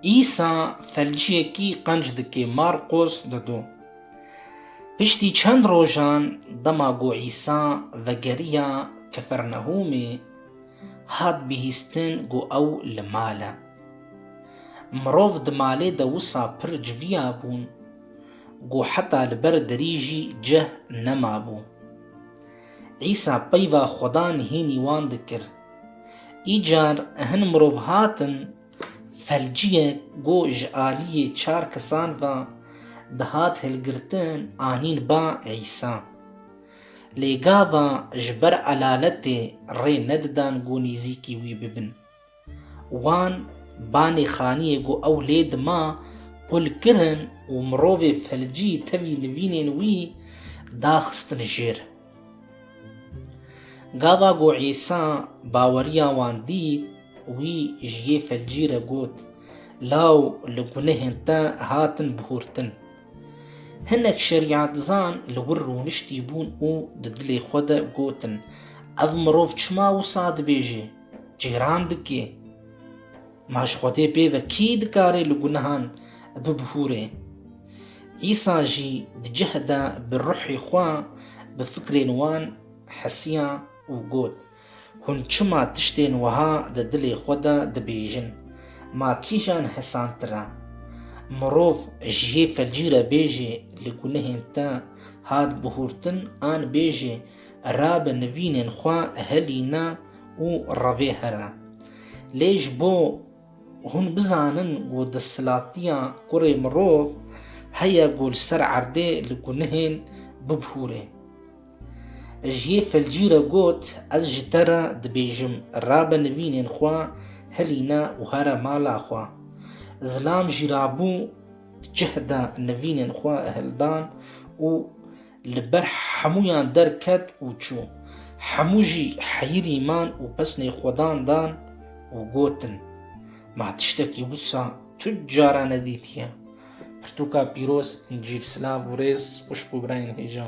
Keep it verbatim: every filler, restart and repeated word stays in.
Îsa felciyekî qenc dike. Marqos dedu. Piştî çend rojan dema ku Îsa vegeriya Kefernehûmê, hat bihîstin ku ew li mal e. Mirov di malê de wisa pir civiya bûn ku heta li ber derî jî cih nemabû. Îsa peyva Xwedan hînî wan dikir. Îcar hin mirov hatin, felciyek ku ji aliyê çar kesan ve dihat hilgirtin anîn ba Îsa. Lê gava ji ber elaletê rê nedidan ku nêzîkî wî bibin. Wan banê xaniyê ku ew lê dima qul kirin û mirovê felcî tevî nivînên wî daxistin jêr. Gava ku Îsa baweriya wan dît, wî ji yê felcî re got, "Law li gunehên te hatin bihûrtin." Hinek şerîetzan li wir rûniştî bûn û di dilê xwe de gotin, "Ev mirov çima wisa dibêje? Cêran dike. Ma ji Xwedê pê ve kî dikare li gunehan bibihûre?" Îsa jî di cih de bi ruhê xwe, bi fikrên wan hesiya û got, "Hûn çima tiştên wiha di dilê xwe de dibêjin? Ma kîjan hesantir e? Mirov ji yê felcî re bêje, 'Li gunehên te hat bihûrtin', an bêje, 'Rabe nivînên xwe helîne û revê here'? Lê ji bo hûn bizanin ku desthilatiya kurê mirov heye ku li ser erdê li gunehên bibihûre." Ji yê felcî re got, "Ez ji te re dibêjim, rabe nivînên xwe hilîne û here mala xwe." Zilam jî rabû, di cih de nivînên xwe hildan û li ber hemûyan derket û çû. Hemû jî heyirî man û pesnê Xwedan dan û gotin, "Ma tiştekî wisa tu cara nedîtiye." Pirtûka pîroz, Încîl. Silav û rêz, xwişk û birayên hêja.